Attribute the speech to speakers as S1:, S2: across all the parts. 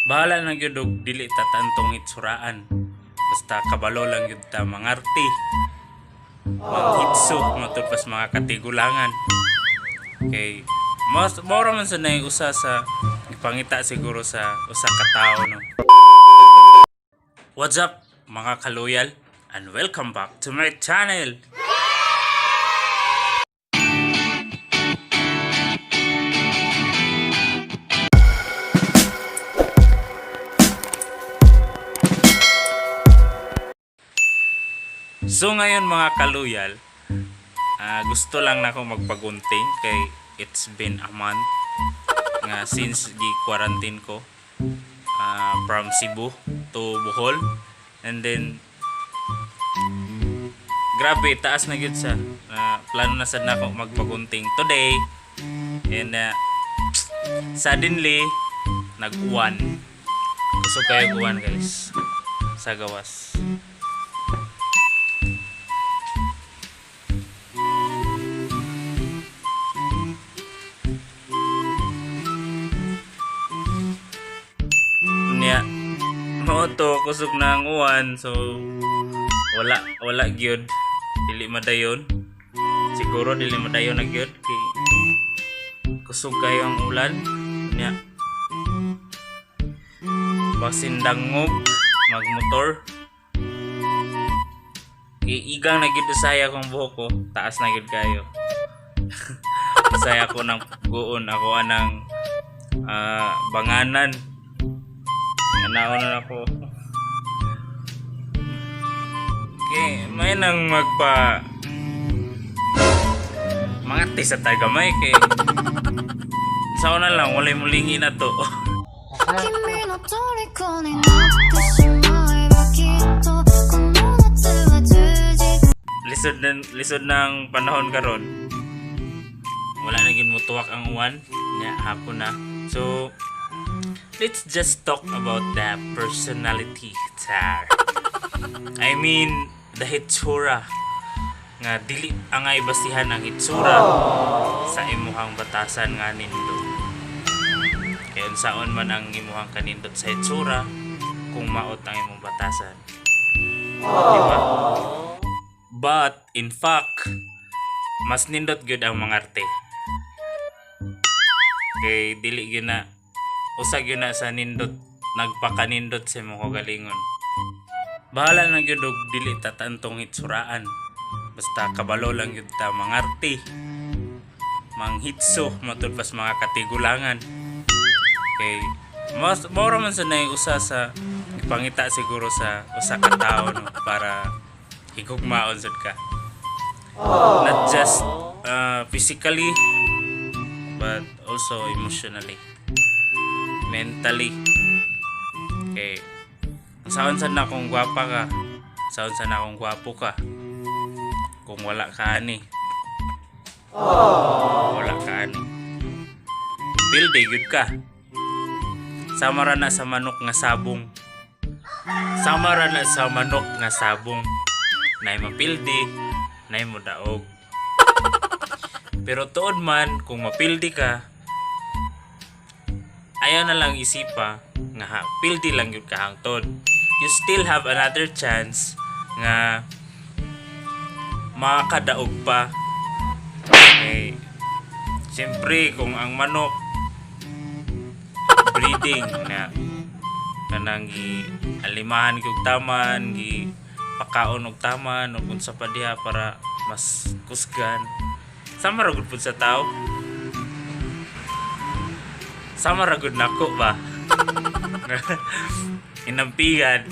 S1: Bahala na gyud og dili ta tantong itsuraan. Basta kabalo lang gyud ta mangarti. Manghitso matud pas mga katigulangan. Kay mas mao ra man sa nay usa sa gipangita siguro sa usa ka tawo, no. What's up, mga kaluyal, and welcome back to my channel. So ngayon, mga kaluyal, gusto lang nako magpagunting kay it's been a month nga since gi quarantine ko from Cebu to Bohol, and then grabe, taas na gyud sa plano na sad nako magpagunting today and suddenly nag-uwan. Kusog kayo uwan, guys, sa gawas. Niya mao to, kusog na ang uwan, so wala wala gyud, dili madayon siguro, dili madayon na gyud kay kusog kayo ang ulan. Niya basin dangog magmotor. Iigang na gyud usay akong buhok ko, taas na gyud kayo. Usay ako ng guon ako anang banganan. Anaon na ako. Okay, may nang magpa mga sa tagamay kay sa una lang walay mulingi na to.
S2: 君の虜になってしまえばきっとこの夏は充実
S1: Lisod ng panahon karon. Wala na gyud motuwak ang uwan. Nya hapon na. So let's just talk about the personality, char. I mean, the hitsura nga dili angay basihan ang hitsura sa imuhang batasan nga nindot. Kay unsaon man ang imuhang kanindot sa hitsura kung maot ang imong batasan? Di ba? But in fact, mas nindot gyud ang mangarte. Kay dili gyud na usa gyud na sa nindot nagpakanindot sa imong kaugalingon. Bahala na gyud og dili ta tantong itsuraan. Basta kabalo lang gyud ta mangarti. Manghitso matud pas mga katigulangan. Kay mas mao ra man sa nay usa sa gipangita siguro sa usa ka tawo, no, para higugmaon sad ka. Not just physically but also emotionally, mentally. Kay saon sad na kung gwapa ka, saon sad na kung gwapo ka, kung wala ka ani. Wala ka ani. Pildi gyud ka. Sama ra na sa manok nga sabong. Sama ra na sa manok nga sabong. Nay mapildi, nay mo daog. Pero tuod man, kung mapildi ka, ayaw na lang isipa nga ha, pildi lang yun ka hangtod. You still have another chance nga makadaog pa. Okay. Siyempre, kung ang manok breeding na kanang gi alimahan og taman, gi pakaon og taman ug unsa pa diha para mas kusgan. Sama ra gud pud sa tao. Sama ra gud nako ba? Inampigan.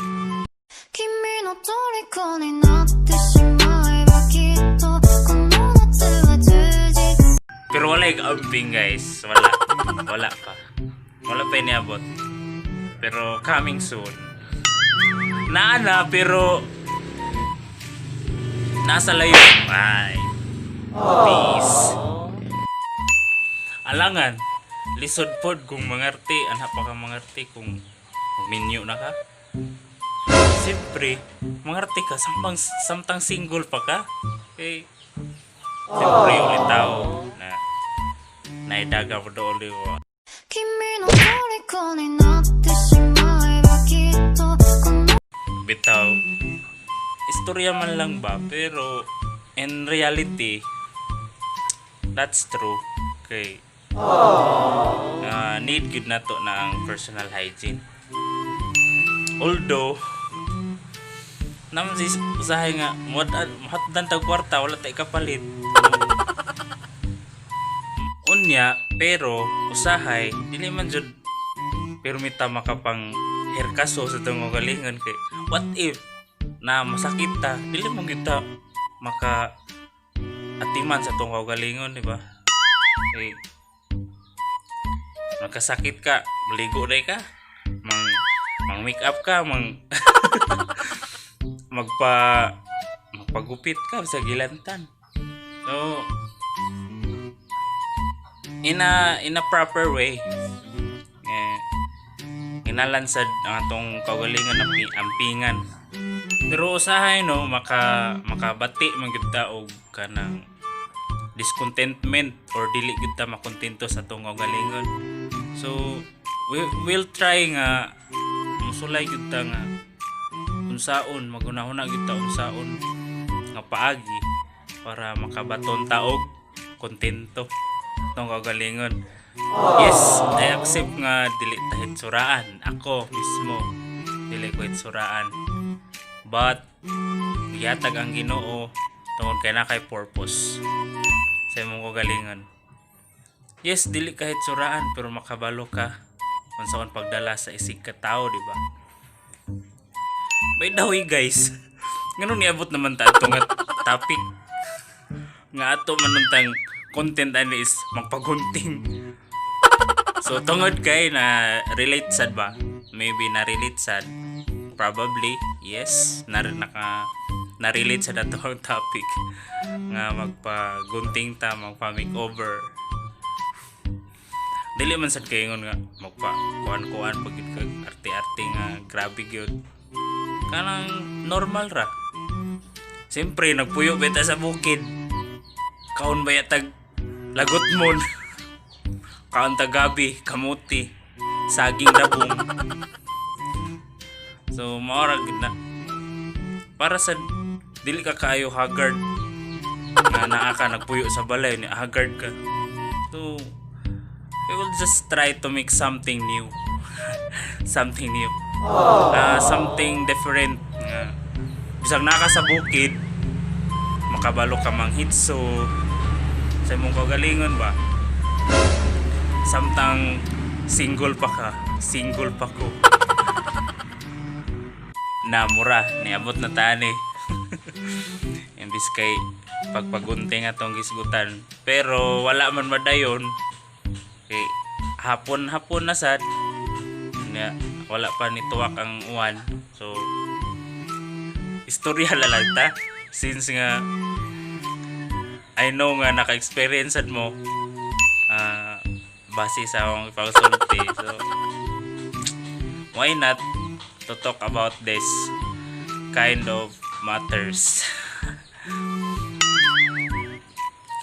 S2: 君の虜になってしまえばきっとこの夏は充実
S1: Pero wala yung amping, guys. Wala. Wala pa. Wala pa iniabot. Pero coming soon. Naa na pero nasa layo. Ay. Peace. Alangan. Lisod pod kung mangarte. Anak pa ka mangarte kung minyo na ka. Siyempre, mangarte ka samtang single pa ka. Okay. Siyempre, ulit tao na naidaga mo doon.
S2: 君の虜になってしま
S1: Istorya man lang ba, pero in reality, that's true. Kay need gyud nato na ang personal hygiene. Although naman si usahay nga muhatdan tag kwarta, wala tay kapalit. Unya, pero usahay dili man jud pero ta makapang herkaso sa atong kaugalingon kay what if na masakit ta, dili mo gyud ta maka atiman sa atong kaugalingon, di ba? Kay magkasakit ka, maligo day ka, mang make up ka, mang magpagupit ka sa gilantan. So in a proper way, eh, kinalansad ang atong kaugalingon na ampingan. Pero usahay, no, makabati man gyud ta og kanang discontentment or dili gyud ta makontento sa atong kaugalingon. So we will try nga musulay gyud ta nga unsaon, maghunahuna gyud ta unsaon nga paagi para makabaton ta og kontento atong kaugalingon. Yes, I accept nga dili ta hitsuraan. Ako mismo, dili ko hitsuraan. But gihatag ang Ginoo tungod kay naa kay purpose sa imong kaugalingon. Yes, dili ka hitsuraan, pero makabalo ka unsaon pagdala sa isig ka tao, di ba? By the way, guys, ngano niabot naman ta ato nga topic nga ato man tang content ani is magpagunting? So tungod kay na relate sad ba? Maybe na relate sad. Probably, yes, na naka na relate sa ato ang topic nga magpagunting ta, magpa makeover. Dili man sad kaingon nga magpa kuan-kuan pag gid kag arte-arte nga grabe gyud. Kanang normal ra. Siyempre, nagpuyo beta sa bukid. Kaon ba tag lagot mon? Kaon tag gabi, kamuti, saging dabong. So, mao ra gid na. Para sa dili ka kaayo haggard nga naa ka nagpuyo sa balay ni haggard ka. So, we will just try to make something new. Something new. Something different nga bisag naa ka sa bukid, makabalo ka manghitso sa imong kaugalingon ba, samtang single pa ka, single pa ko na mura niabot na tani imbis kay pagpagunting atong gisgutan, pero wala man madayon kay hapon hapon na sad nya, wala pa ni tuwak ang uwan. So istorya la lang ta since nga I know nga naka-experience sad mo base sa akong ipagsulti. So why not to talk about this kind of matters?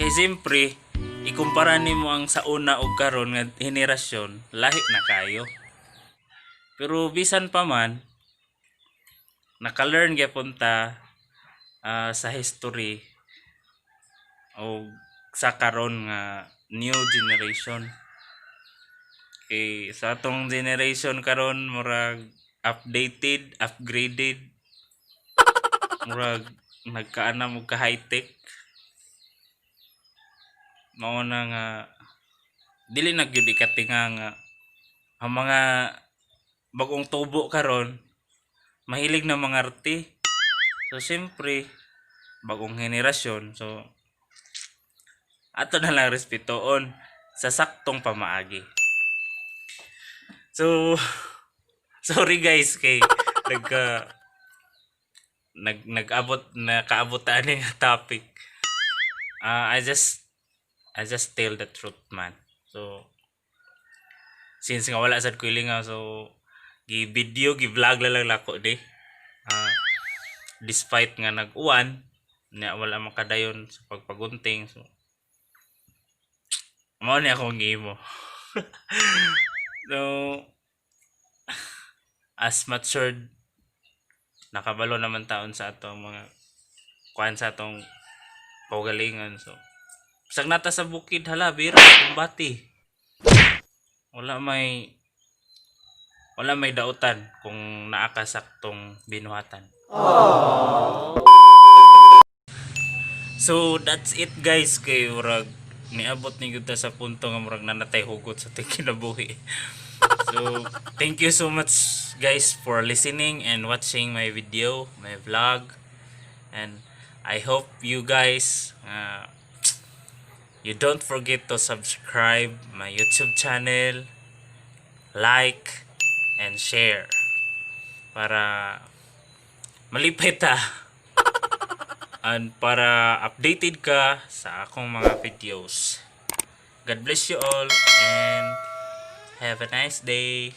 S1: Kay siyempre, ikumpara nimo ang sa una og karon nga henerasyon, lahi na kayo. Pero bisan pa man, naka-learn gyapon ta sa history o sa karon nga new generation. Kay sa atong generation karon, murag updated, upgraded, murag nagkaana mo ka high-tech. Mao na nga dili na gyud ikatinga nga ang mga bagong tubo karon mahilig na mangarte. So siyempre, bagong henerasyon. So ato na lang respetuon sa saktong pamaagi. So sorry guys kay nagka nag nag-abot nakaabot ta ani nga topic. I just tell the truth man. So since nga wala sad ko ilingaw, so gi video, gi vlog lang nako di. Despite nga nag-uwan nya, wala makadayon sa pagpagunting, so mao ni akong gihimo. So as matured Nakabalo naman ta unsa atong mga kuan sa atong kaugalingon. So bisag naa ta sa bukid, hala, biro kumbati. Wala may dautan kung naa ka saktong binuhatan. So that's it, guys, kay murag niabot ni gyud ta sa punto nga murag naa na tay hugot sa atong kinabuhi. So thank you so much, guys, for listening and watching my video, my vlog. And I hope you guys you don't forget to subscribe my YouTube channel, like and share para malipay ta and para updated ka sa akong mga videos. God bless you all and have a nice day.